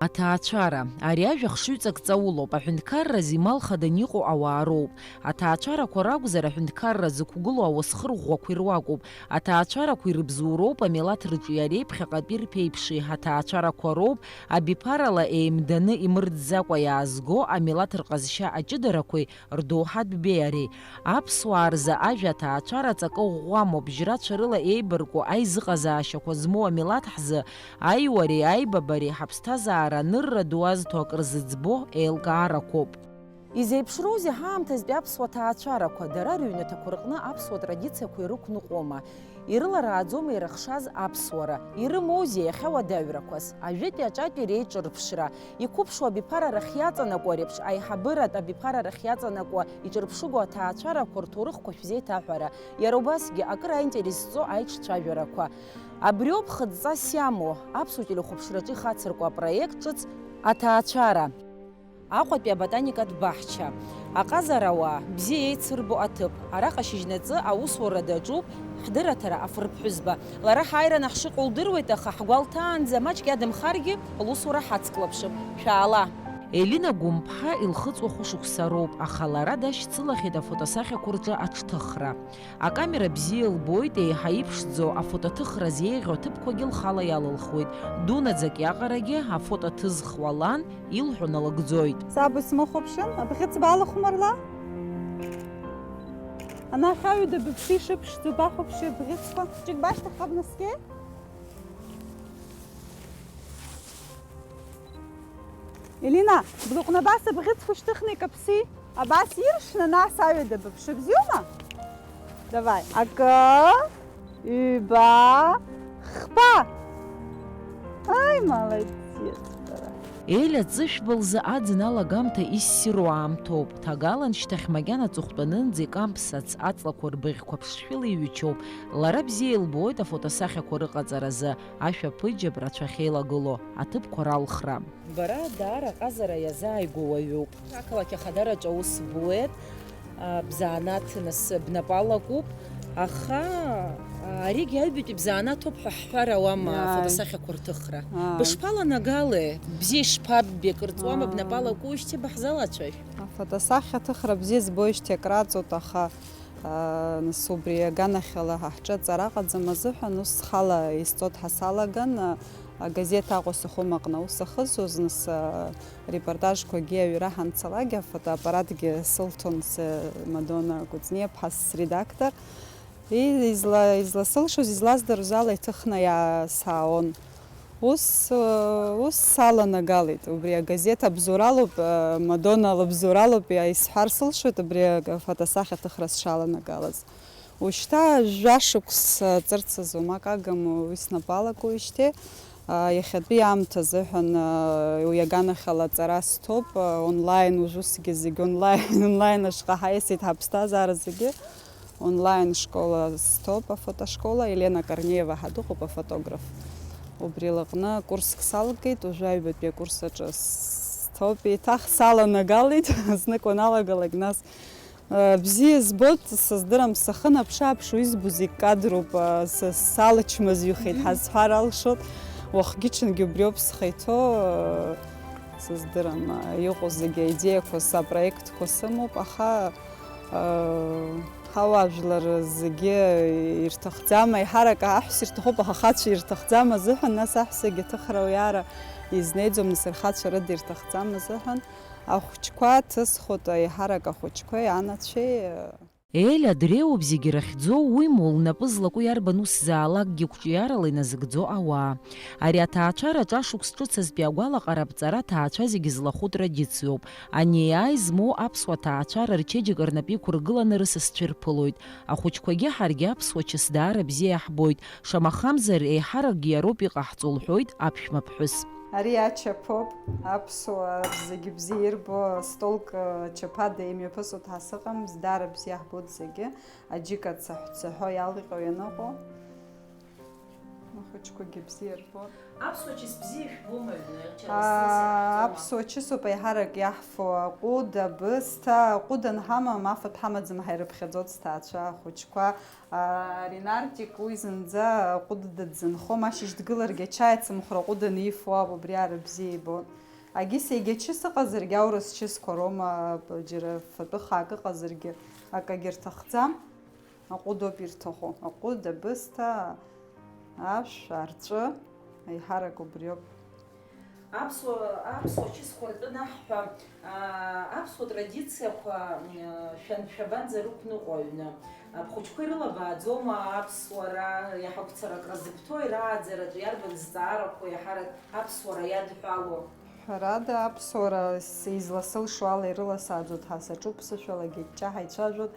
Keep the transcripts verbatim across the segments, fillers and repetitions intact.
Аҭаацәара. Ари ажәа хшыҩҵак ҵаулоуп, аҳәынҭқарразы имал хаданы иҟоу ауаа роуп. Аҭаацәарақәа ракәзар, аҳәынҭқарра зықәгылоу ауасхыр ӷәӷәақәа ируакуп. Аҭаацәарақәа ирыбзоуроуп амилаҭ рҿиареи ԥхьаҟатәи рԥеиԥши, аҭаацәарақәа роуп абиԥарала еимданы имырӡӡакәа иаазго амилаҭ рҟазшьа аҷыдарақәеи рдоуҳатә беиареи. Аԥсуаа рзы ажәа аҭаацәара ҵакы ӷәӷәамоуп, жьрацәа рыла еибарку аизыҟазаашьақәа змоу амилаҭ ҳзы аиуареи аибабареи ҳаԥсҭазаара анырра ду азҭо акры зыӡбо еилкаарақәоуп. Изеиԥшроузеи ҳаамҭазтәи аԥсуа ҭаацәарақәа, дара рыҩнаҭақәа рҟны аԥсуа традициақәа ирықәныҟәома? Ирыларааӡома ирыхшаз аԥсуара? Ирымоузеи иахьа уадаҩрақәас? Ажәытәи аҿатәи реиҿырԥшра, иқәыԥшу абиԥара рахь иаҵанакуа реиԥш, аиҳабыратә абиԥара рахь иаҵанакуа иҿырԥшыгоу аҭаацәарақәа рҭоурыхқәа шәзеиҭаҳәара, иара убасгьы акыр аинтерес зҵоу аиҿцәажәарақәа. Абриоуп хыдҵас иамоу аԥсуа телехәаԥшраҿы ихацырку апроект ҿыц аҭаацәара. Аҟәатәи аботаникатә баҳча. Аҟазарауаа бзиа еицырбо аҭыԥ. Араҟа шьыжьнаҵы аусура даҿуп ҳдырраҭара афырԥҳәызба. Лара ҳааираны ҳшыҟоу лдыруеит, аха ҳгәалҭаанӡа маҷк иадамхаргьы лусура ҳацклаԥшып. Шәаала! Елина Гәымԥҳа илхыҵуа хәышықәса роуп, аха лара дашьцылахьеит афотосахьақәа рҿы аҽҭыхра. Акамера бзиа илбоит, еиҳа иԥшӡоу афотоҭыхра зеиӷьу аҭыԥқәагьы лхала иалылхуеит. Дунаӡак иаҟарагьы афото ҭызхуа лан илҳәо налыгӡоит. Саб исмыхәаԥшын, абӷьыц балахәмарла. Анахь аҩада быԥсы ишыԥшӡоу бахәаԥши абӷьыцқәа. Џьык башьҭахьҟа бнаскьеит. Елина, блаҟәны абас абӷьыцқәа шьҭыхны икаԥси, абас иршәны, нас аҩада быԥшы, бзиоума? Давай, акы, ҩба, хԥа! Ай, молодец, бара! Еля ҵышәба лзы аӡын алагамҭа иссиру аамҭоуп. Ҭагалан шьҭахь макьана аҵыхәтәанынӡа икамԥсац аҵлақәа рбыӷьқәа ԥшшәыла иҩычоуп. Лара бзиа илбоит афотосахьақәа рыҟаҵаразы, ашәаԥыџьаԥ рацәахьеилагыло аҭыԥқәа ралхра. Бара даара аҟазара иазааигәоу уаҩуп. Ақалақь Ахадара аҿы аус буеит, а, бзанааҭ нас бнапы алакуп, аха, а, аригьы аҩбатәи бзанааҭоуп ҳәа ҳҳәар ауама, ааи, афотосахьақәа рҭыхра? Ааи. Бышԥаланагалеи? Бзиа ишԥаббеи? Акыр ҵуама, ааи, бнапы алакуижьҭеи баҳзалацәажә? Афотосахьа аҭыхра бзиа збоижьҭеи акраҵоит, аха, а, нас убри аганахьала ҳа ҳҿы аҵара ыҟаӡам азыҳәан, ус схала истот ҳәа салаган, а, агазеҭ Аҟәа Сухум аҟны аус ахызуаз, нас, а, репортажқәагьы аҩра ҳанцалакгьы, афотоаппаратгьы сылҭон, с-, Мадона Кәыҵниаԥҳа средактор. И-, изла-, изласылшоз, излаздыруаз ала иҭыхны иа-, сааон. Ус, э, ус саланагалеит. Убри агазеҭ абзоуралоуп, э, Мадона лыбзоуралоуп, иа-, исҳәар сылшоит, убри афотосахьа аҭыхра сшаланагалаз. Ушьҭа жәашықәс, э, ҵырц азы умак агым, уи снапы алакуижьҭеи. А, иахьатәи аамҭа азыҳәан, а, уи аганахьала аҵара сҭоуп, а, онлайн, уажә усгьы зегь онлайн, онлайн ашҟа ҳаиасит ҳаԥсҭазаара зегьы. Онлайн школа сҭоуп, афотошкола, Елена Корнеева ҳәа дыҟоуп, афотограф. Убри лыҟны курск салгеит, уажәы аҩбатәи акурс аҿы сҭоуп. Еиҭах саланагалеит, знык уаналагалак, нас Бзиа збоит, сыздырам, сахынаԥш-ааԥшуа избо зегь кадроуп, са салачмазаҩхеит ҳәа сҳәар алшоит, уахгьы-ҽынгьы убриоуп схы иҭоу, сыздырам, иҟоу зегь аидеиақәа, са апроектқәа сымоуп, аха, ҳауаажәлар зегьы ирҭахӡам, аиҳарак аҳәса ирҭахуп, аха ахацәа ирҭахӡам азыҳәан, нас аҳәсагьы аҭыхра уиаара изнеиӡом, нас рхацәа рыда ирҭахӡам азыҳәан. Ахәыҷқәа ҭысхуеит, еиҳарак ахәыҷқәеи анацәеи. Еля дреиуоуп зегьы рахьӡоу, уимоу, лнапы злаку иарбан усзаалакгьы қәҿиарала иназыгӡо ауаа. Ари аҭаацәара аҿы ашықәс ҿыц азтәи агәалаҟара аԥҵара аҭаацәа зегьы злахәу традициоуп. Ани аизмоу аԥсуа ҭаацәара рчеиџьыка рнапы иқәыргыланы рысасцәа ирԥылоит. Ахәыҷқәагьы ҳаргьы аԥсуа чыс даара бзиа иаҳбоит. Шамахамзар, еиҳаракгьы иароуп иҟаҳҵо, лҳәоит аԥшәма ԥҳәыс. Ари ачаԥоуп, аԥсуаа зегьы бзиа ирбо, столк, ачаԥада имҩаԥысуа ҳәа сыҟам, даара бзиа ҳбоит зегьы, аџьыка цаҳәцаҳәо иалҟьо ианыҟоу. Ух, Хәыҷқәагьы бзиа рбон. Аԥсуа чыс бзиа ишәбома аҩны? Аа, аԥсуа чысоуп еиҳарак иаҳфо, аҟәыд, абысҭа, аҟәыд анҳамам, афатә ҳамаӡам ҳәа ирыԥхьаӡоит сҭаацәа ахәыҷқәа. Аа, Ринартик уи зынӡа аҟәыд дыӡынхом, ашьыжь дгыларгьы ачаи ацымхәра аҟәыд анифо ауп, убри аара бзиа ибон. Агьыс егьа чыс ыҟазаргьы, аурыс чысқәа роума, џьара фатәы хаак ыҟазаргьы, акагьы рҭахӡам. Аҟәыдоуп ирҭаху, аҟәыд, абысҭа, ашә, арҵәы, еиҳарак убриоуп. Аԥсуа, аԥсуа чысқәа ртәы наҳҳәа, аа, аԥсуа традициақәа, мм, шәан-, шәабанӡа рықәныҟәо аҩны? Абхәыҷқәа ирылабааӡома аԥсуара, иаҳа гәцаракра зыбҭои рааӡаратә, иарбан зҵаарақәоу еиҳарак аԥсуара иадҳәалоу? Ҳәарада, аԥсуара с-, изласылшо ала ирыласааӡоит ҳәа саҿуп, ԥсышәалагьы ҷҷаҳәа ицәажәоит.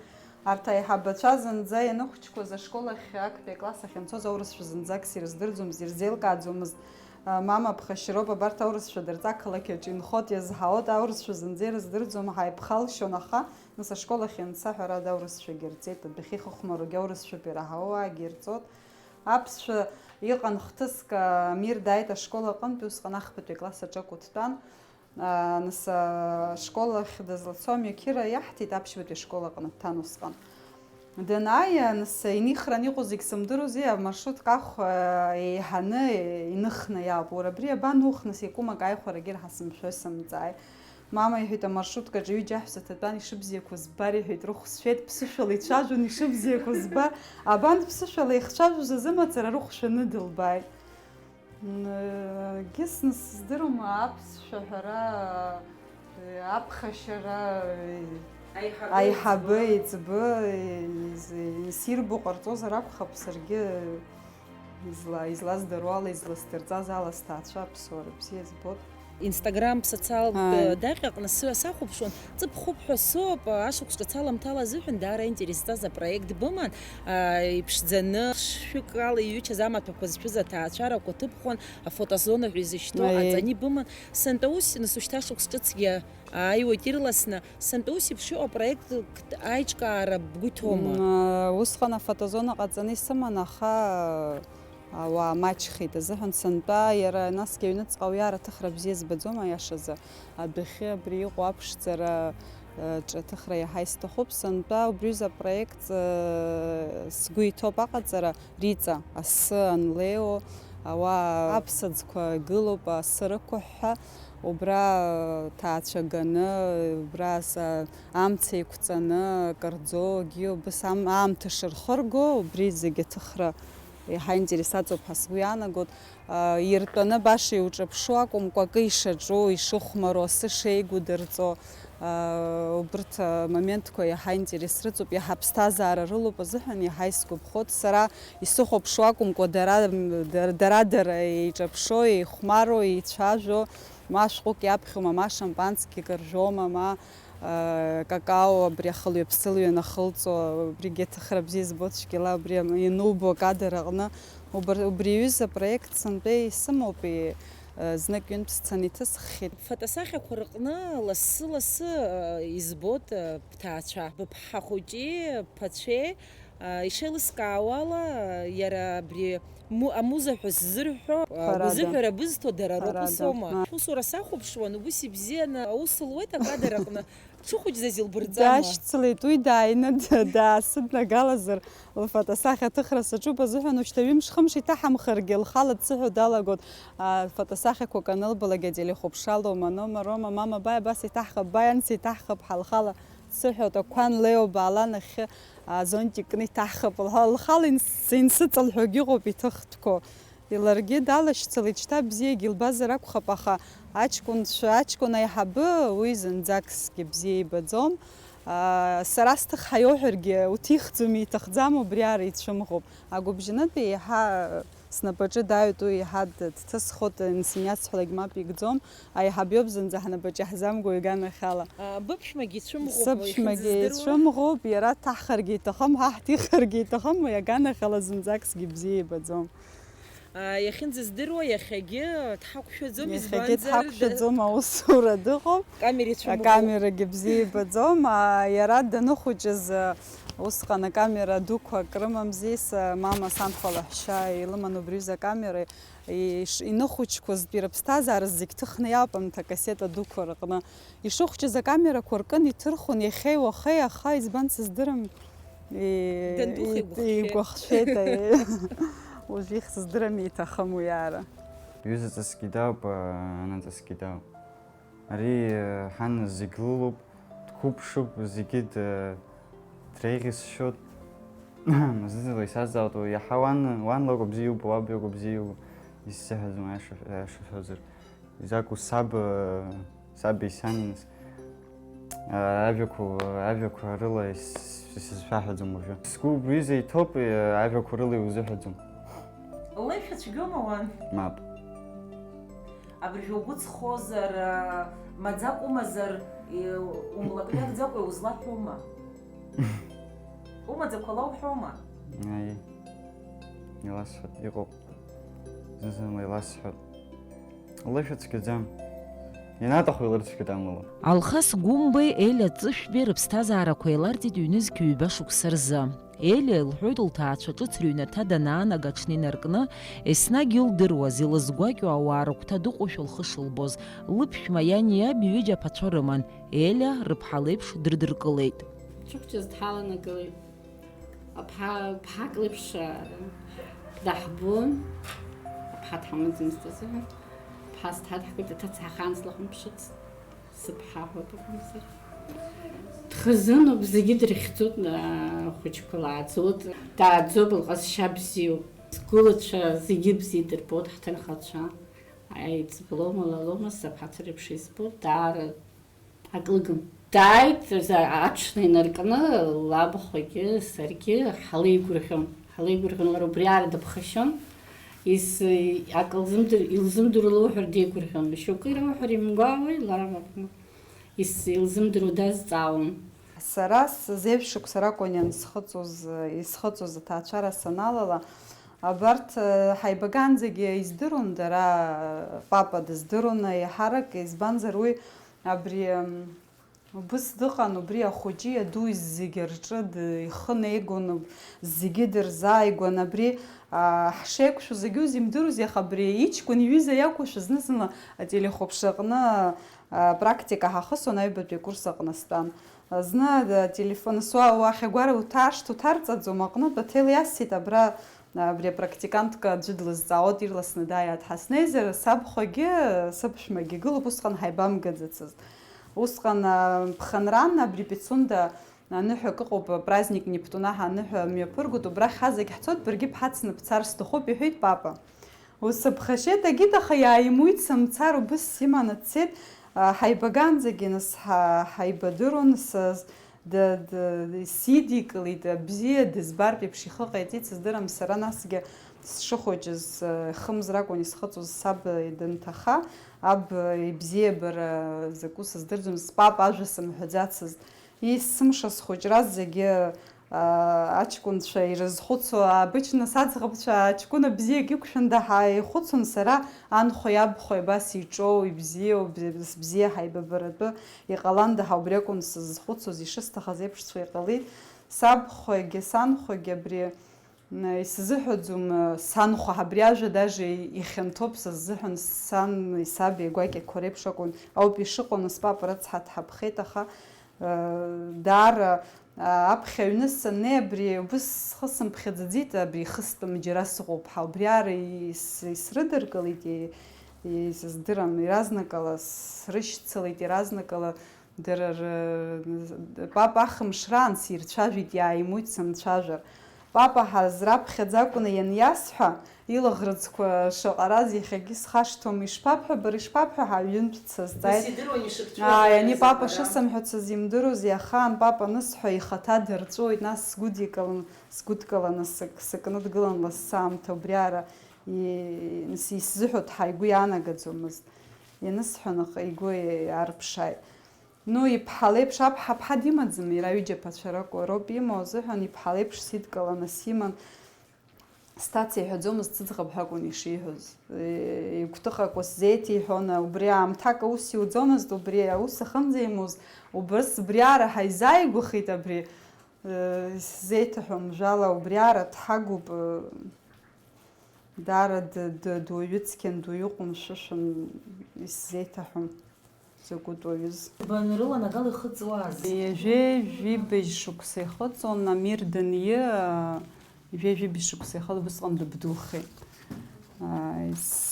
Арҭ аиҳабацәа зынӡа ианыхәыҷқәаз ашкол ахь актәи акласс ахь анцоз аурысшәа зынӡакгьы ирыздырӡомызт, ирзеилкааӡомызт. Мама ԥхашьароуп, абарҭ аурысшәа дырҵа ақалақь аҿы инхот, иазҳаот, аурысшәа зынӡа ирыздырӡом, ҳаиԥхалшьон, аха нас ашкол ахь ианца, ҳәарада, аурысшәагьы рҵеит, адәахьы ихыхәмаруагьы аурысшәоуп ираҳауагьы ирҵот. Аԥсшәа иҟан хҭыск, Амир дааит ашкол аҟынтәи, усҟан ахԥатәи акласс аҿы акәу дтәан. Нас ашкол ахь дызлацо амҩа Кира иаҳҭеит, аԥшьбатәи ашкол аҟны дҭан усҟан. Данааи, нас инихран иҟоу зегь сымдыруази, амаршрутка ахә еиҳаны иныхны иаауп. Уара абри абанухны, сеиқәымак ааихәарагьы раҳа сымшәои сымҵааи. Мама иҳәеит, амаршруткаҿы ҩыџьа аҳәса ҭатәан, ишыбзиақәоу збар, иҳәеит, рыхә сшәеит, ԥсышәала ицәажәон, ишыбзиақәоу збар, абан ԥсышәала ихцәажәоз азы мацара рыхә шәаны дылбааит. Егьыс нас сыздыруама, аԥсшәа ҳәара, аԥхашьара, аиҳабы, аиҳабы, еиҵбы, еиҵбы, из-, исирбо ҟарҵозар акәхап, саргьы изла-, излаздыруа ала, изласдырҵаз ала сҭаацәа аԥсуара бзиа збот. Instagram социалтә Ааи. даҟьаҟны сы-, сахәаԥшуан, ҵыԥхуп ҳәа соуп, ашықәс ҿыц аламҭала азыҳәан даара аинтерес зҵаз апроект быман, аа, иԥшӡаны, шәҩык ала иҩычаз амаҭәақәа зшәыз аҭаацәарақәа ҭыԥхон, афотозона ҳәа изышьҭоу Ааи. аҵани быман. Сынтәа ус, нас ушьҭа шықәс ҿыцгьы ааиуеит ирласны, сынтәа ус еиԥш иҟоу апроект аиҿкаара бгәы иҭоума? М, усҟан афотозона ҟаҵаны исыман, аха ауаа маҷхеит азыҳәан сынтәа, иара насгьы аҩныҵҟа ауиаара аҭыхра бзиа збаӡом, аиашазы. Адәахьы абри иҟоу аԥшӡара, э, ҿы аҭыхра иаҳа исҭахуп. Сынтәа убри аҩыза апроект, э, сгәы иҭоуп аҟаҵара, Риҵа, асы анлеиуа, ауаа аԥсаӡқәа гылоуп, асы рықәыҳәҳәа, убра ҭаацәа ганы, убра са-, амца еиқәҵаны, акырӡо, егьи убыс ам-, аамҭа шырхырго, убри зегь аҭыхра еиҳа интерес аҵоуп ҳәа сгәы иаанагоит. Иртәаны баша иуҿаԥшуа акәымкәа, акы ишаҿу, ишыхәмаруа, асы шеигәыдырҵо, убырҭ амоментқәа иаҳа интерес рыҵоуп, иаҳа аԥсҭазаара рылоуп азыҳәан иаҳа исгәаԥхоит. Сара исыхәаԥшуа акәымкәа, дара, дара, дара, дара еиҿаԥшуа, еихәмаруа, еицәажәо, ма шәҟәык иаԥхьома, ма шампанскик ржәома, ма, э, какао, абри ахылҩа-ԥсылҩа анахылҵо, абригьы аҭыхра бзиа збо цәгьала, абри ианубо акадр аҟны, убар-, убри аҩыза апроект сынтәа исымоуп, и-, э, знык ҩынтә сцаны иҭысххьеит. Фотосахьақәа рҟны лассы-лассы, э, избоит, э, бҭаацәа, быԥҳа хәыҷи, бԥацәеи, а, ишеилыскаауала, иара абри му-, амуза ҳәа ззырҳәо, а, Ҳәарада. Гәазыҳәара бызҭо дара роуп, Ҳәарада. Усоума? Ма. Шәусура сахәаԥшуан, убыс ибзианы аус луеит акадр аҟны. Дшыхәыҷӡаз илбырҵама? Дашьцылеит, уи дааины д-, даасыднагалазар, лфотосахьа аҭыхра саҿуп азыҳәан, ушьҭа ҩымш-хымш иҭаҳамхаргьы, лхала дсыҳәо далагоит. А, фотосахьақәак анылбалак, ателехәаԥшрала, уманома, рома, мама, баи, абас иҭаҳхып, баи, анс иҭаҳхып, ҳа лхала. Сыҳәоит, ақәан леио, баала нахьхьы, а, зонтик кны иҭаҳхып, лҳәа, лхала инс-, инсыҵалҳәогьы ыҟоуп иҭыхтәқәоу. Ларгьы далашьцылеит, шьҭа бзиагьы илбазар акәхап, аха аҷкәынцәа, аҷкәын аиҳабы уи зынӡакгьы бзиа ибаӡом. А, сара сҭыхҳа иоуҳәаргьы уҭихӡами, иҭахӡам, убри ара ицәымӷуп. Агәыбжьанытәи еиҳа снапаҿы дааҩт, уи еиҳа д-, дҭысхот, ансиниасҳәалак мап икӡом. Аиҳаб иоуп зынӡа ҳнапаҿы иаҳзамго иганахьала. А, быԥшәмагьы ицәымӷуп, Сыԥшәмагьы ицәымӷуп, иара дҭаҳхаргьы иҭахым, ҳа ҳҭихыргьы иҭахым, уи аганахьала зынӡакгьы бзиа ибаӡом. А, иахьынӡаздыруа, иахьагьы дҳақәшәаӡом, Иахьагьы избанзар, дҳақәшәаӡом, аусура дыҟоуп. Камера ицәымӷуп. Акамерагьы бзиа ибаӡом. А, иара даныхәыҷыз, а, Усҟан акамера дуқәак рымамзи, са, мама, санхәа лаҳәшьа илыман убри аҩыза акамера, иш-, иныхәыҷқәазтәи рыԥсҭазаара зегь ҭыхны иалпамҭа акассета дуқәа рыҟны. Ишыхәҷыз акамерақәа ркын, иҭырхуан иахьеи уахеи, аха избан сыздырам. И-, Дандухеи и-, игәахшәеит. Игәахшәеит, аи. Уажә ихьӡ здырам, иҭахым уи аара. Ҩызаҵасгьы дауп, анаҵасгьы дауп. Ари, э, ҳан зегь лылоуп, дқәыԥшуп, зегьы д-, дреиӷьасшьоит. Зны-зынла исазҵаауеит, уи иаҳа уан, уан лакәу бзиа иубо, уаб иакәу бзиа иубо, исзыҳәаӡом, аиаша, аиаша шәҳәозар. Изакәу саб, э, саби сани, нас, э, ажәақәа, ажәақәа рыла ис-, исызшәаҳәаӡом уажәы. Сгәы убри изы иҭоуп, э, ажәақәа рыла иузыҳәаӡом. Леишәа цәгьоума уан? Мап. Абыржәы угәы ҵхозар, а, маӡак умазар, и-, умлакҩакӡакәа иузлаҳәома? Умаӡақәа лауҳәома? Аи. Иласҳәап, иҟоуп. Зны-зынла иласҳәап. Лышәа цәгьаӡам. Ианаҭаху илырцәгьаӡам уала. Алхас Гәымбеи Елиа Ҵышәбеи рыԥсҭазаарақәа еиларҵеит ҩнызқь ҩба шықәса рзы. Елиа илҳәоит лҭаацәа ҿыц рыҩнаҭа данаанага аҽны инаркны, еснагь илдыруаз, илызгәакьоу ауаа рыгәҭа дыҟоушәа лхы шылбоз. Лыԥшәма иани иаби ҩыџьа аԥацәа рыман, Елиа рыԥҳа леиԥш дрыдыркылеит. Ҽыхәҷыз дҳаланагалеит. Аԥҳа, ԥҳак леиԥш, а, даҳбон. Аԥҳа дҳамаӡамызт азыҳәан. Ԥҳас дҳадҳкит, аҭыԥ ҳахаан слахымԥшыцт. Сыԥҳа ҳәа дыҟамзар. Дхазыноуп, зегьы дрыхьӡоит, а, ахәыҷқәа лааӡоит. Дааӡоуп, лҟазшьа бзиоуп. Сгәылацәа зегьы бзиа дырбоит, ҳҭынхацәа. Аиҵб лоума, ла лоума, сыԥҳацәа реиԥш избоит, даара ак лыгым. Дааит, за-, аҽны инаркны, лабхәагьы, саргьы ҳалеигәырӷьон. Ҳалеигәырӷьон, лара убриаара дыԥхашьон. Ис-, ак лзымдыр-, илзымдыруа лоуҳәар деигәырӷьон. Шьоукы ирауҳәар имгәаауеи, лара лакәны. Ис-, илзымдыруа дазҵаауан. Сара сзеиԥш шықәса ракәын иансхыҵуаз, исхыҵуаз аҭаацәара саналала. Абарҭ, э, ҳаибаганӡагьы издыруан дара, папа дыздыруан еиҳарак, избанзар уи абри, м, убыс дыҟан, убри ахәыҷи адуи зегьы рҿы д-, ихы неигон, зегьы дырзааигәан. Абри, а, ҳшеиқәшәо зегьы узимдыруаз, аха абри иҷкәын иҩыза иакәушәа зны-зынла ателехәаԥшра аҟны, а, практика ҳахысуан, аҩбатәи акурс аҟны стәан. Зны, а, телефон, суа-, уахьагәара уҭаршҭ, уҭарҵаӡом аҟнытә, аҭел иасит абра, а, абри апрактикантка аӡәы длызҵаауеит, ирласны дааиааит ҳәа снеизар, сабхәагьы, сыԥшәмагьы гылоуп, усҟан ҳаибамгаӡацызт. Усҟан, а, ԥхынран абри Пицунда аныҳәа акы ыҟоуп, праздник Нептуна ҳәа аныҳәа мҩаԥыргоит, убрахь ҳазегь ҳцоит, баргьы бҳацны бцар сҭахуп, иҳәеит папа. Ус сыԥхашьеит, агьит, аха иааимуит сымцар, убыс симаны дцеит, а, ҳаибаганӡагьы, нас, ҳа-, ҳаибадыруан, сыз-, д-, д-, сидикылеит, бзиа дызбартә еиԥш ихы ҟаиҵеит, сыздырам сара, насгьы сшыхәыҷыз, э, хымз ракәын исхыҵуаз, саб данҭаха, аб ибзиабара закәу сыздырӡом, спап ажәа сымҳәаӡацызт. Есымша схәыҷра зегьы, аа, аҷкәынцәа ирызхәыцуа, обычно саӡӷабцәа аҷкәына бзиак иқәшәанда ҳа-, ихәыцуан сара, анхәеи абхәеи абас иҿоу, ибзиоу, бз-, бзиа ҳаибабаратәы иҟаланда ҳәа убри акәын сызхәыцуаз, ишысҭахыз еиԥшҵәҟьа иҟалеит. Сабхәагьы санхәагьы абри Исзыҳәаӡом, санхәа, абри ажәа даже ихьанҭоуп са сзыҳәан, сан, саб игәакьақәа реиԥш акәын ауп ишыҟоу, нас папа рыцҳа дҳаԥхеит, аха, э, даара, а, аԥхьа аҩны саннеи, абри убыс схы сымԥхьаӡаӡеит, абри ихыстәым џьара сыҟоуп ҳәа, убриаара ис-, исрыдыркылеит, и-, исыздырам, иаразнакала срышьцылеит, иаразнакала Дара ры-, папа ахымш раан сирцәажәеит, иааимуит сымцәажәар. Папа ҳазраԥхьаӡа акәны ианиасҳәа, илаӷырӡқәа шаҟараз иахьагьы схашҭуам, ишԥабҳәа, бара ишбабҳәа ҳәа аҩынтә дсазҵааит. Нас идыруан ишыбцәажәоз. Ааи, ани папа шысымҳәац сзимдыруаз, иаха ан папа анысҳәа ихаҭа дырҵәуеит, нас сгәыдикылан, сгәыдкыланы сык-, сыкны дгылан лассы аамҭа убриаара и-, ис-, исзыҳәо дҳа игәы иаанагаӡомызт. Ианысҳәа наҟ игәы иаарԥшааит. Ну, иԥҳа леиԥш аԥҳа ԥҳа димаӡам, иара ҩыџьа ԥацәа ракәу-, роуп имоу азыҳәан, иԥҳа леиԥш сидкыланы симан, сҭаца иҳәаӡомызт, сыӡӷаб ҳәа акәын ишиҳәоз. Игәҭыхақәа сзеиҭеиҳәон, убри аамҭак аус иуӡомызт, убри аус ахьынӡаимуз, убыс, убриаара ҳаизааигәахеит абри. Исзеиҭаҳәом, жәала убриаара дҳагуп, даара д-, д-, дуаҩы цқьан, дуаҩы ҟәымшәышәын, исзеиҭаҳәом закәытә уаҩыз. Банрыланагала ихыҵуаз. Ҩажәи жәибжь шықәса ихыҵуан, Амир даниы, ҩажәи жәибжь шықәса ихыҵ, убысҟан дыбдухеит.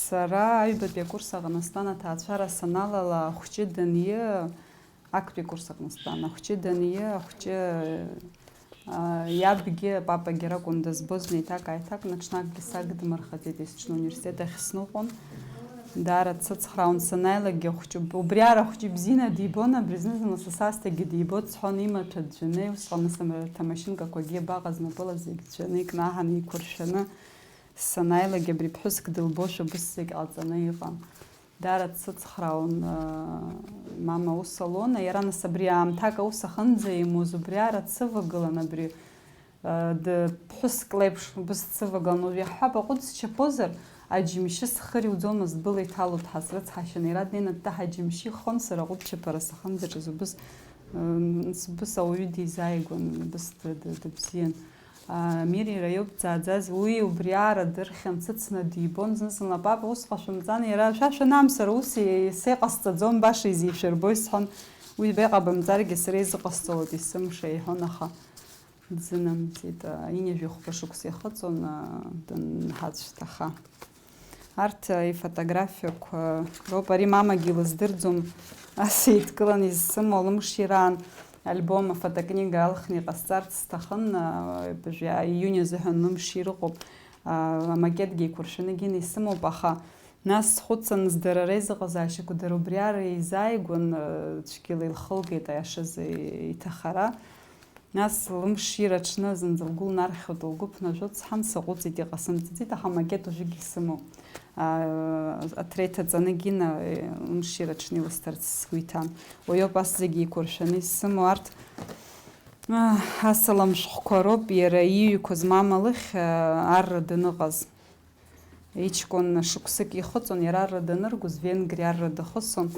Сара аҩбатәи акурс аҟны стәан, аҭаацәара саналала, ахәҷы даниы, актәи акурс аҟны стәан, ахәҷы даниы, ахәҷы, а, иабгьы, папагьы ракәын дызбоз, неиҭак-ааиҭак, наҽнакгьы сагдмырхаӡеит, есҽны университет ахь сныҟәон. Даара дсыцхраауан, санааилакгьы ахәҷы, убриаара ахәҷы ибзианы дибон, абри зны-зынла са саасҭагьы дибоит, сҳәон, имаҭәа ӡәӡәаны, усҟан нас амашьынкақәагьы абаҟаз, напыла зегь ӡәӡәаны, икнаҳаны, еиқәыршәаны, санааилакгьы абри ԥҳәыск дылбошәа убыс зегь ҟалҵаны иҟан. Даара дсыцхраауан, мама ус алон, иара нас абри аамҭак аус ахьынӡаимуз, убриаара дсывагылан абри, ды-, ԥҳәыск леиԥш убыс дсывагылан, уажә иаҳҳәап, аҟәыд счаԥозар, аџьымшьы схы риуӡомызт, была иҭалоит ҳа срыцҳашьаны, иара днеины дтаҳа аџьымшьы ихон, сара аҟәыд чаԥара сахьынӡаҿыз убыс, м, убыс ауаҩы дизааигәан, убыс д-, д-, дыбзиан. Амир иара иоуп дӡааӡаз, уи убриаара дырхьан, дсыцны дибон, зны-зынла, папа, ус ҟашәымҵан, иара, шәа шәанамсыр, ус исеиҟасҵаӡом, баша изишәырбои, сҳәон, уи беиҟабымҵаргьы сара изыҟасҵалоит, есымша, иҳәон, аха дзынамӡеит, инажәи хәба шықәса ихыҵуан, дынҳацәҭаха. Арҭ, э, ифотографиақәа роуп. Ари мамагьы илыздырӡом. Ас еидкыланы изсымоу лымшираан альбом, афотокнига алхны иҟасҵарц сҭахын. Э, абыржәы ииуни азыҳәан лымшира ыҟоуп. А, амакетгьы еиқәыршәаны гьина исымоуп, аха нас схәыццан, здырра изыҟазаашьақәа дара убриаара еизааигәан, э, цәгьала илхылгеит аиашазы иҭахара. Нас лымшира аҽны зынӡа лгәы лнархьуеит, лгәы ԥнажәо дсҳан саҟәыҵит, иҟасымҵаӡеит, аха амакет уажәыгь исымоуп. А, аҭра иҭаҵаны гьина, э, лымшира аҽны илысҭарц сгәы иҭан. Уи ауп ас зегьы еиқәыршәаны исымоу, арҭ, а, асалам шәҟәқәа роуп, иара ииҩқәаз мама лыхь, а, арра даныҟаз. Иҷкәын шықәсык ихыҵуан, иара арра даныргоз, Венгриа арра дахысон.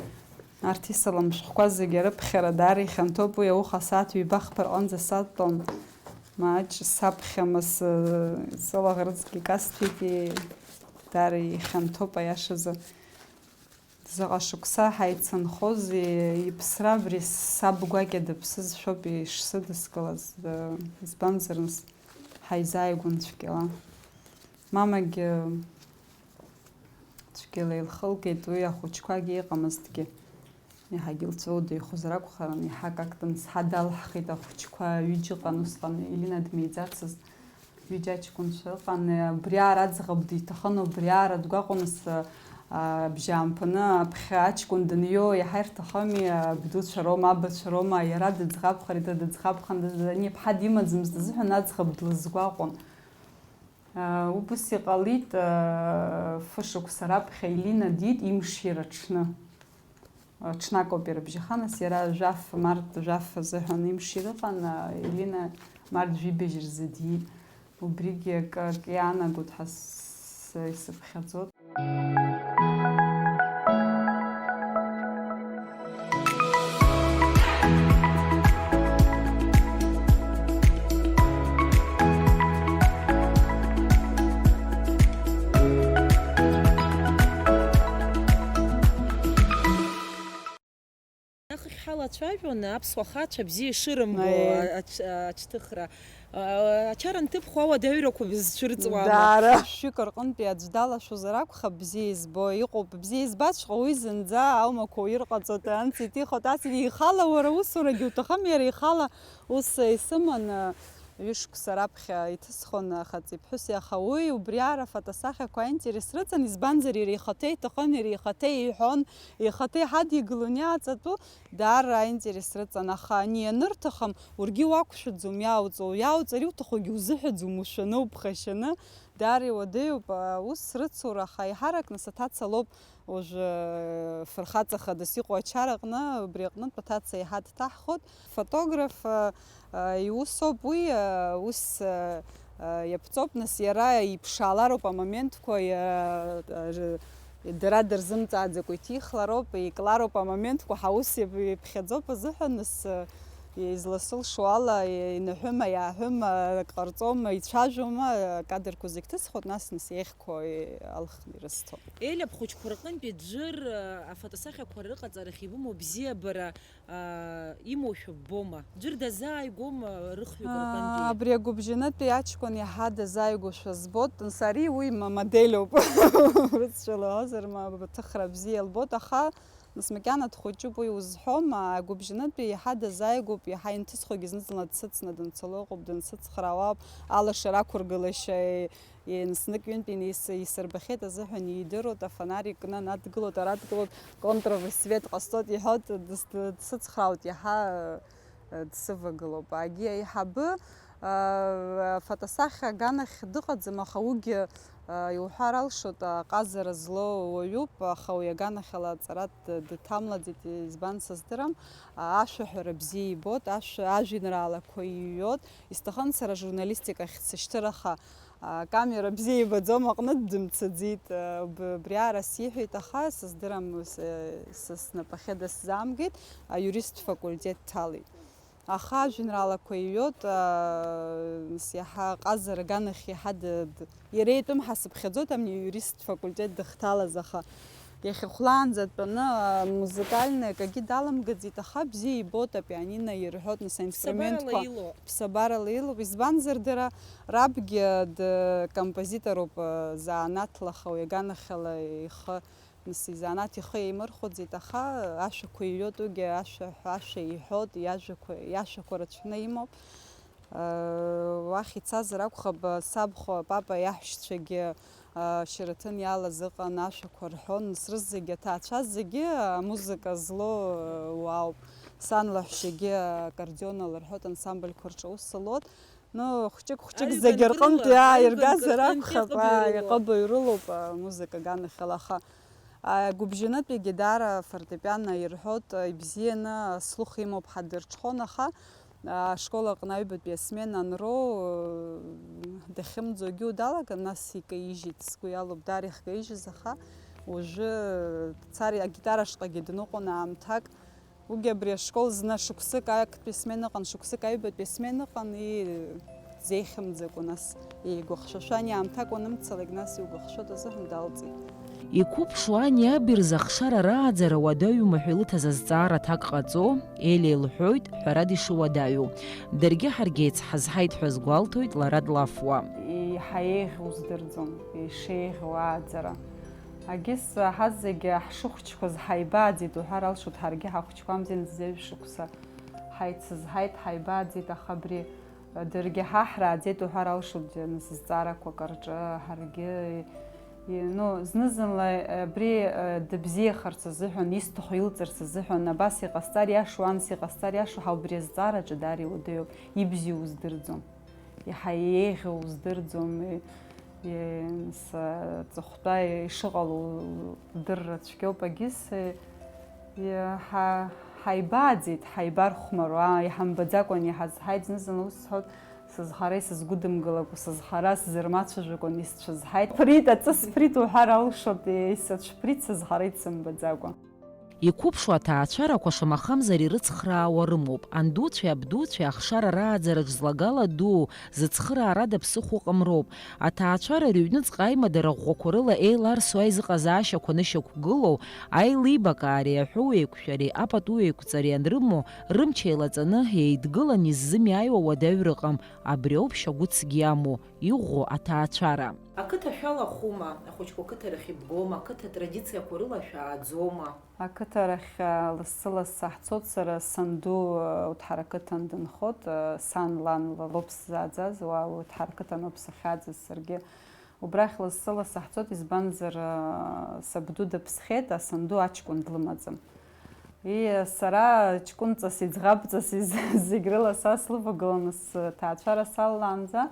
Арҭ исалам шәҟәқәа зегьы арыԥхьара даара ихьанҭоуп, уи ауха асааҭ ҩба-хԥа рҟынӡа сатәон. Маҷ саԥхьама, сы-, сылаӷырӡгьы касҭәеит, и-, даара ихьанҭоуп аиашазы. Заҟа шықәса ҳаицынхозеи, иԥсра абри саб гәакьа дыԥсызшәоуп ишсыдыскылаз, д-, избанзар, нас ҳаизааигәан цәгьала. Мамагьы цәгьала илхылгеит, уи ахәыҷқәагьы иҟамызҭгьы, иаҳагьы лҵәыуо деихозар акәхарын, иаҳа акак дымсҳа далҳхит, ахәыҷқәа ҩыџьа ыҟан усҟан, Елина дмиӡацызт, ҩыџьа аҷкәынцәа ыҟан, убриаара аӡӷаб диҭахын, убриаара дгәаҟуан, нас, а, абжьаамҭаны аԥхьа аҷкәын даниоу иаҳа ирҭахыми, абдуцәа роума, абацәа роума, иара дыӡӷабхар, ида дыӡӷабхан, ани иԥҳа димаӡамызт азыҳәан аӡӷаб длызгәаҟуан. Убыс иҟалеит, фышықәса раԥхьа Елина диит имшира аҽны. Ҽнакоуп ирыбжьаха, нас иара жәаф, март жәаф азыҳәан имшира ыҟан, Елина март жәибжь рзы диит. Убригьы акы, акы иаанагоит ҳәа с-, исыԥхьаӡоит. Нахыхь ҳалацәажәон аԥсуа хацәа бзиа ишырымбо Аиеи. ач-, аҽҭыхра. А, ачара анҭыԥхо ауадаҩрақәа бызцәырҵуама? Даара. Шәҩык рҟынтәи аӡә далашәозар акәхап, бзиа избо, иҟоуп, бзиа избаҵәҟьо, уи зынӡа аумақәа уирҟаҵоит, анцәа иҭихуеит, ацәгьа ихала уара усурагьы уҭахым, иара ихала ус исыман, ҩышықәса раԥхьа иҭысхон ахаҵеи ԥҳәыси, аха уи убриаара афотосахьақәа аинтерес рыҵан, избанзар, иара ихаҭа иҭахын, иара ихаҭа иҳәон, ихаҭа иҳадигалон иааҵатәу, даара аинтерес рыҵан, аха ани ианырҭахым, ургьы уақәшәаӡом иауҵо, иауҵар иуҭахугьы узыҳәаӡом, ушәаны, уԥхашьаны, даара иуадаҩуп, а, ус рыцура, аха еиҳаракны саҭаца лоуп уажәы, э, фырхаҵа хадас иҟоу ачараҟны, убри аҟнытә аҭаца еиҳа дҭаҳхуеит. Фотограф, э, э, иусоуп уи, э, ус, э, э, иаԥҵоуп, нас иара иԥшаалароуп амоментқәа, иара, э, дара дырзымҵааӡакәа иҭихлароуп, иклароуп амоментқәа, ҳаус иаԥ-, иаԥхьаӡоуп азыҳәан, нас, э, Изласылшо ала, инаҳәыма, иааҳәыма, ак ҟарҵома, ицәажәома, акадрқәа зегь ҭысхуеит, нас, нас еиӷьқәа алхны ирысҭоит. Ель ахәыҷқәа рҟынтәи ӡәыр, афотосахьақәа рыҟаҵарахь ибымоу бзиабара, а, имоушәа ббома? Ӡәыр дазааигәома рыхҩык рҟынтәи? Абри агәыбжьанытәи аҷкәын иаҳа дазааигәоушәа збоит, нас ари уи ма-, модель ауп. Урысшәала уҳәозар, ма-, ма-, ҭыхра бзиа лбоит, аха Нас макьана дхәыҷуп, уи узҳәом, агәыбжьанытәи иаҳа дазааигәоуп, иаҳа инҭысхуагьы зны-зынла дсыцны данцало ыҟоуп, дансыцхраауа ауп, алашара ақәыргылашьа, е-, е-, знык-ҩынтә инеис-, исырбахьеит азыҳәан иидыруеит, афонарик кны анадгылоит, арадгылоит, контровый свет ҟасҵоит иҳәоит, дыс-, дсыцхраауеит иаҳа, э, дсывагылоуп. Агьи аиҳабы, Афотосахьа аганахь дыҟаӡам, аха уигьы, а, иуҳәар алшоит, аҟазара злоу уаҩуп, аха уи аганахьала аҵара д-, дҭамлаӡеит, избан сыздырам. А, ашәаҳәара бзиа ибоит, ашә-, ажәеинраалақәа иҩуеит. Исҭахын сара ажурналистикахь сышьҭыр, аха, а, акамера бзиа ибаӡом аҟнытә дымцаӡеит. А, б-, абриаара сиҳәеит, аха сыздырам, с-, с-, снапахьы дысзаамгеит, аиуристтә факультет дҭалеит. Аха ажәеинраалақәа иҩуеит, аа, нас иаҳа аҟазара аганахь иаҳа д-, д-, иара итәым ҳасыԥхьаӡоит, амни аиуристтә факультет дахьҭалаз, аха иахьа хәлаанӡа дтәаны, аа, музыкальный акагьы даламгаӡеит, аха бзиа ибоит апианино ирҳәоит, нас аинструментқәа ԥсабарала илоуп. Ԥсабарала илоуп, избанзар дара рабгьы д-, композиторуп, аа, заанаҭла, аха уи аганахьала ихы Нас изанааҭ ихы еимырхәаӡеит, аха ашәақәа иҩуеит, уигьы ашәа, ашәа иҳәоит, иажәақәа, иашәақәа рацәаны имоуп. Уахь ицазар акәхап, сабхәа, папа иаҳәшьцәагьы Шьараҭын иалаз ыҟан, ашәақәа рҳәон, нас рызегьы аҭаацәа зегьы амузыка злоу уаауп. Сан лаҳәшьагьы аккордеон алырҳәоит, ансамбльқәа рҿы аус луеит. Ну, хәҷык-хәҷык зегьы рҟынтә иааиргазар акәхап, аиҟыбаҩ рылоуп амузыка аганахьала, аха агәыбжьанытәигьы даара афортепиано ирҳәоит, ибзианы слух имоуп ҳәа дырҽхәон, аха ашкол аҟны аҩбатәи асмена анроу, дахьымӡогьы далаган, нас икаижьит, сгәы иалоуп даара ихкаижьыз, аха уажәы дцар, агитара ашҟагьы дныҟәон аамҭак. Уигьы абри ашкол зны шықәсык актәи смена ыҟан, шықәсык аҩбатәи асмена ыҟан, и-, дзеихьымӡакәа, нас, еигәыхшәашәа ани аамҭак уанымцалак, нас иугәыхшәоит азыҳәан далҵит. Иқәыԥшу ани аби рзы ахшара рааӡара уадаҩума ҳәа илыҭаз азҵаара аҭак ҟаҵо, Елиа илҳәоит, ҳәарада ишуадаҩу. Даргьы ҳаргьы еицҳазҳаит ҳәа азгәалҭоит лара длафуа. Еиҳа еиӷьу здырӡом, ишеиӷьу ааӡара. Агьыс ҳазегьы ҳшыхәҷқәаз ҳаибааӡеит уҳәар алшоит, ҳаргьы ҳахәҷқәамзи, нас зежә шықәса ҳаицызҳаит, ҳаибааӡеит, аха абри даргьы ҳа ҳрааӡеит уҳәар алшоит, нас зҵаарақәак рҿы ҳаргьы, и-, ну, зны-зынла абри, э, дыбзиахарц азыҳәан, исҭаху илҵырц азыҳәан, абас иҟасҵар иашоу, анс иҟасҵар иашоу ҳәа убри азҵаараҿы даара иуадаҩуп, ибзиоу уздырӡом. Иаҳа еиӷьу уздырӡом, и-, и-, с-, ҵыхәтәа ишыҟало удырра цәгьоуп, агьыс, и-, ҳа-, ҳаибааӡеит, ҳаибархәмаруа, иҳамбаӡакәан иҳазҳаит, зны-зынла ус сҳәоит, сызхара исызгәыдымгылакәа, сызхара сзырмацәажәакәан исцәызҳаит. Ԥрит, аҵыс ԥрит уҳәар алшоит, исыцәԥрит, сызхара исымбаӡакәа. Иқәыԥшу аҭаацәарақәа шамахамзар ирыцхраауа рымоуп. Андуцәеи абдуцәеи ахшара рааӡараҿ злагала дуу зыцхыраарада ԥсыхәа ыҟам роуп. Аҭаацәара рыҩныҵҟа аимадара ӷәӷәақәа рыла еиларсуа аизыҟазаашьақәа нышьақәгылоу, аилибакаареи аҳәоуеиқәшәареи апатуеиқәҵареи анрымоу, рымч еилаҵаны, еидгылан иззымиааиуа уадаҩ рыҟам, абри ауп шьагәыцгьы иамоу, иӷәӷәоу аҭаацәара. Ақыҭа шәалахәума, ахәыҷқәа қыҭарахь ибгома, ақыҭа традициақәа рыла шәааӡома? Ақыҭарахь, а, лассы-лассы ҳцоит, сара санду, а, уҭҳарақыҭан дынхоит, а, сан лан лоуп сзааӡаз, уа уҭҳарақыҭан ауп сахьааӡаз саргьы. Убрахь лассы-лассы ҳцоит, избанзар, а, сабду дыԥсхьеит, а, санду аҷкәын длымаӡам. И, сара ҷкәынҵас, иӡӷабҵас из-, зегь рыла са слывагыланы сҭаацәара салалаанӡа,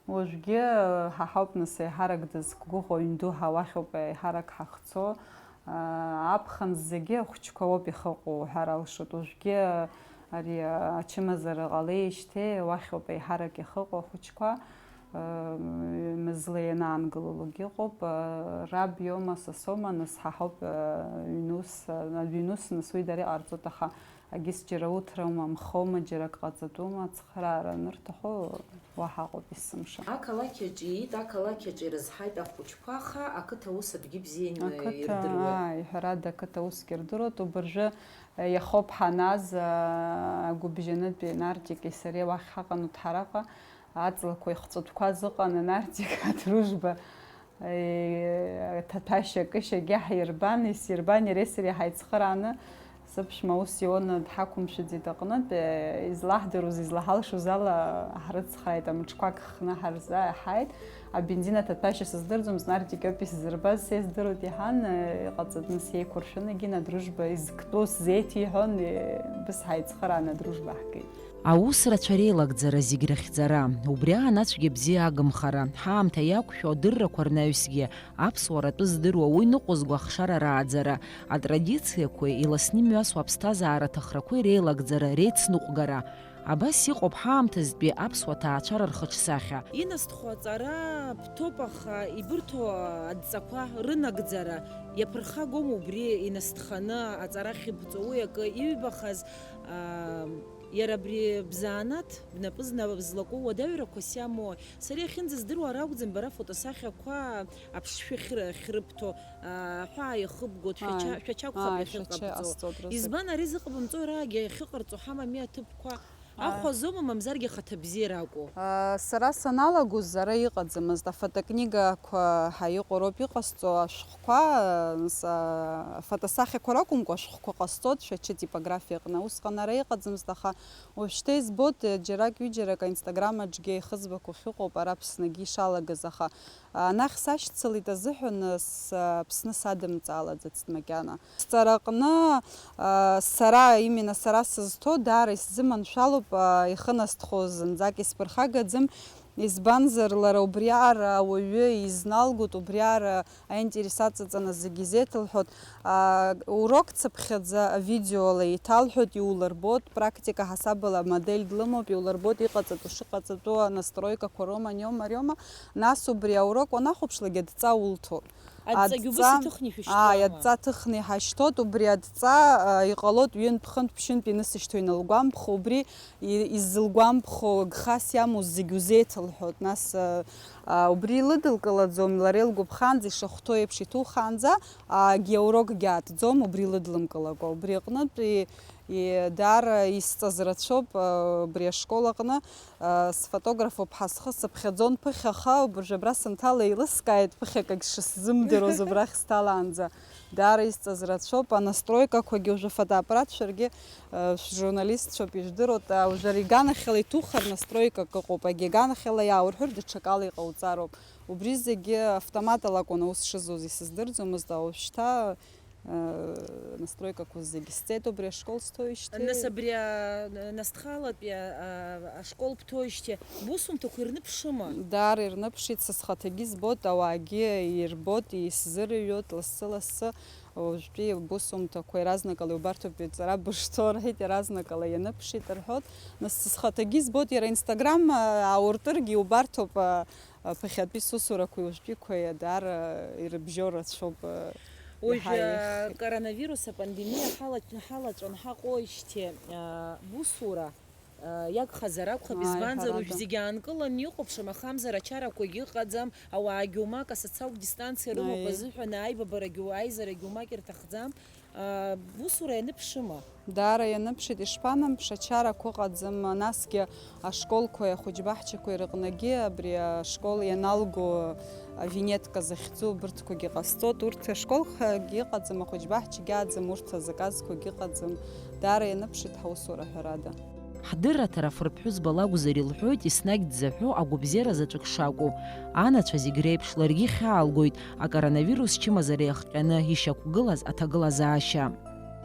уажәгьы, а, ҳа ҳауп нас еиҳарак дызқәгәыӷуа, ҩнду ҳа уахьоуп еиҳарак ҳахцо. Аԥхын зегьы ахәыҷқәа ауп иахьыҟоу уҳәар алшоит. Уажәгьы ари ачымазара ҟалеижьҭеи уахьоуп еиҳарак иахьыҟоу ахәыҷқәа. Мызла ианаангылалогь ыҟоуп, раб иоума, са соума, нас ҳаҳауп, ҩнус, ҩнус, нас уи дара иҟарҵоит, аха агьыс џьара уҭраума, мхоума, џьара ак ҟаҵатәума, ацхыраара анырҭаху, уа ҳаҟоуп есымша. Ақалақь аҿы иит, ақалақь аҿы ирызҳаит ахәыҷқәа, аха ақыҭа аус абгьы бзианы ирдыруеит. Ааи, ҳәарада, ақыҭа усгьы рдыруеит, убыржәы иахоуп ҳаназ, агәыбжьанытәи Нартики сареи уахь ҳаҟан Уҭҳараҟа. Аҵлақәа ихҵәатәқәаз ыҟан, Нартик адружба, э, аҭаҭәашьа-кышьагьы ҳирбан, исирбан, иареи сареи ҳаицхырааны, сыԥшәма ус иоуны дҳақәымшәаӡеит аҟнытә, э, излаҳдыруаз, излаҳалшоз ала ҳрыцхрааит, амҿқәак хны ҳарзааҳаит. Абензин аҭаҭәашьа сыздырӡомызт, Нартик иоуп исзырбаз, са издыруеит иҳәан, э, иҟаҵатәны сеиқәыршәын, егьин адружба изктәу сзеиҭеиҳәон, э, быс ҳаицхырааны адружба ҳгеит. Аус рацәа реилагӡара зегь рыхьӡара, убри аан ацәгьа бзиа агымхара, ҳаамҭа иақәшәо адыррақәа рнаҩсгьы, аԥсуара атәы здыруа уи ныҟәызго ахшара рааӡара, атрадициақәеи иласны имҩасуа аԥсҭазаара аҭахрақәеи реилагӡара, реицныҟәгара. Абас иҟоуп ҳаамҭазтәи аԥсуа ҭаацәара рхаҿсахьа. Инасҭхо аҵара ԥҭоуп, аха ибырҭо адҵақәа рынагӡара иаԥырхагом убри инасҭханы аҵара ахьыбҵо, уи акы иҩбахаз, аа, Иара абри бзанааҭ бнапы зна-, злаку уадаҩрақәас иамои? Сара иахьынӡаздыруа ракәӡам бара фотосахьақәа аԥшшәы ахьры-, ахьрыбҭо, аа, аҳәаа иахыбгоит, шәача-, Ааи. Шәача акәхап Ааи, шәача иахьыҟабҵо. Ҟасҵоит рзы. Избан ари зыҟабымҵо, раагьы иахьыҟарҵо ҳамами аҭыԥқәа? Ааи. Ахә азоума, мамзаргьы ахаҭа бзиара акәу? Аа, сара саналагоз ара иҟаӡамызт, афотокнигақәа ҳа иҟоу роуп иҟасҵо, ашәҟәқәа, аа, са-, афотосахьақәа ракәымкәа, ашәҟәқәа ҟасҵоит, шәача типографиаҟны. Усҟан ара иҟаӡамызт, аха Уажәшьҭа избоит, џьарак-ҩыџьарак аинстаграм аҿгьы аихыӡбақәа ахьыҟоуп, ара Аԥсныгьы ишалагаз, аха, а, анахь сашьцылеит азыҳәан, с-, Аԥсны садымҵаалаӡацт макьана. Сҵараҟны, а, сара, именно сара сызҭо, даара исзыманшәалоуп, а, ихынасҭхо зынӡак исԥырхагаӡам. Избанзар, лара убриаҟара ауаҩы изналгоит, убриаҟара аинтерес аҵаҵаны зегьы изеиҭалҳәоит. Аа, урок цыԥхьаӡа авидеола еиҭалҳәоит, иулырбоит, практика ҳасабала амодель длымоуп, иулырбоит иҟаҵатәу шыҟаҵатәу, анастройкақәа роума, аниома, ариома, нас убри аурок уанахәаԥшлак, адҵа улҭоит. Адҵагь убыс Адҵа, иҭыхны ишәышьҭуама? Ааи, адҵа ҭыхны иҳашьҭоит, убри адҵа, аа, иҟалоит ҩынтә-хынтә-ԥшьынтә инысышьҭуа иналгәамԥхо, убри и-, изылгәамԥхо, гхас иамоу зегь узеиҭалҳәоит, нас, аа, аа, убри илыдылкылаӡом, лара илгәаԥхаанӡа, ишахәҭоу еиԥш иҭухаанӡа, аагьы аурокгьы аатӡом, убри лыдлымкылакәа. Убри аҟнытә и-, и-, даара исҵаз рацәоуп, аа, убри ашкол аҟны, аа, сфотографуп ҳәа схы сыԥхьаӡон ԥыхьа, аха убыржәы абра санҭала еилыскааит, ԥыхьак агь шысзымдыруаз убрахь сҭалаанӡа. Даара исҵаз рацәоуп, анастройкақәагьы уажәы афотоаппарат шәаргьы, э, шәжурналистцәоуп, ижәдыруеит, а, уажәы ара иганахьала иҭуххар настройкак ыҟоуп, агьи аганахьала иааурҳәыр даҽакала иҟауҵароуп. Убри зегьы автоматала акәын аус шызуз, исыздырӡомызт, а уажәшьҭа, э, настройкақәа зегьы сҵеит убри ашкол сҭоижьҭеи. Нас абри, а, насҭхалатәи, а, а, ашкол бҭоижьҭеи бусумҭақәа ирныԥшыма? Даара ирныԥшит, са схаҭагьы избоит, ауаагьы ирбоит, исзырҩуеит лассы-лассы. Уажәтәи бусумҭақәа иаразнакала иубарҭоуп, иҵара бышцо, рҳәеит, иаразнакала ианыԥшит рҳәоит. Нас схаҭагьы избоит, иара Instagram, а, ауртыргьы иубарҭоуп, а, а, ԥыхьатәи сусурақәеи уажәтәиқәеи даара ирыбжьоу рацәоуп, а, Уажә, иаҳа а, еиӷьхеит. Коронавирус апандемиа ҳала-, ҳалаҵәан ҳаҟоижьҭеи, а, бусура, а, иагхазар акәхап, Ааи, избанзар, уажә ҳәарада. Зегьы аанкыланы иҟоуп, шамахамзар ачарақәагьы ыҟаӡам, ауаагьы умак асоциалтә дистанциа рымоуп Ааи. Азыҳәан аибабарагьы, аизарагьы умак ирҭахӡам. А, бусура ианыԥшыма? Даара ианыԥшит, ишԥанымԥши, ачарақәа ыҟаӡам, насгьы ашколқәеи ахәыҷбаҳчақәеи рыҟнагьы абри ашкол ианалго авинетка захьӡу абырҭқәагьы ҟасҵоит, урҭ ашколқәагьы ыҟаӡам, ахәыҷбаҳчагьы аӡам, урҭ азаказқәагьы ыҟаӡам, даара ианыԥшит ҳусура ҳәарада. Ҳдырраҭара афырԥҳәызба лакәзар илҳәоит, еснагь дзаҳәо агәабзиара заҵәык шакәу. Анацәа зегь реиԥш ларгьы ихьаалгоит акоронавирус чымазара иахҟьаны ишьақәгылаз аҭагылазаашьа.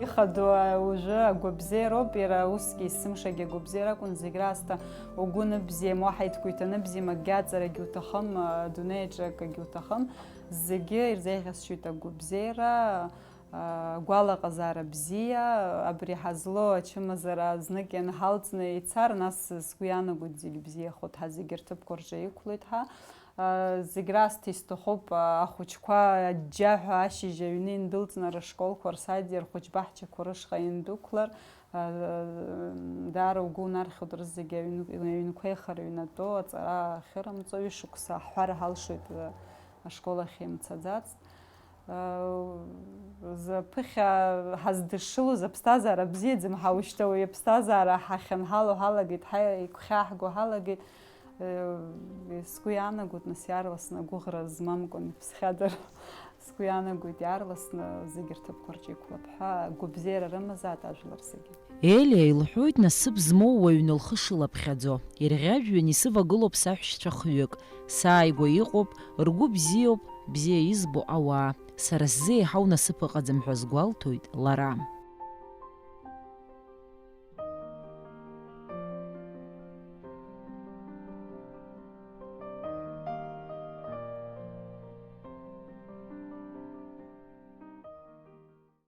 Ихадоу уажәы агәабзиароуп, иара усгьы есымшагьы агәабзиара акәын, зегь раасҭа угәы ныбзиам, уаҳа итәқәа иҭаныбзиам, акгьы аҵарагьы уҭахым, адунеи аҿы акгьы уҭахым, зегьы ирзеиӷьасшьоит агәабзиара. Агәалаҟазаара бзиа, абри ҳазлоу ачымазара знык ианҳалҵны ицар, нас сгәы иаанагоит зегь бзиахоит ҳәа, зегь рҭыԥқәа рҿы иқәлоит ҳәа. Зегь расҭа исҭахуп, ахәыҷқәа аџьџьаҳәа ашьыжь аҩны индәылҵны рышколқәа, рсадиа, рхәыҷбаҳчақәа рышҟа индәықәлар, даара угәы унархьуеит рызегьы аҩн-, аҩнқәа еихарыҩнатәу аҵара ахьырымҵо, ҩышықәса аҳәара ҳалшоит ашкол ахь имцаӡацт. Зыԥыхьа ҳаздышшылоз аԥсҭазаара бзиаӡам, ҳа ушьҭа уи аԥсҭазаара ҳахьынҳало ҳалагеит, ҳа игәхьааҳго ҳалагеит. Сгәы иаанагоит, нас, иаарласны агәыӷра змамкәан иԥсхьадар. Сгәы иаанагоит, иаарласны зегьы рҭыԥқәа рҿы иқәлап ҳәа, агәабзиара рымазаат ажәлар зегьы. Елиа илҳәоит, насыԥ змоу уаҩны лхы шылаԥхьаӡо. Ирӷьажәҩан исывагылоуп саҳәшьцәа хҩык. Сааигәа иҟоуп, ргәы бзиоуп, бзиа избо ауаа. Сара сзы еиҳау насыԥ ыҟаӡам ҳәа сгәалҭоит лара.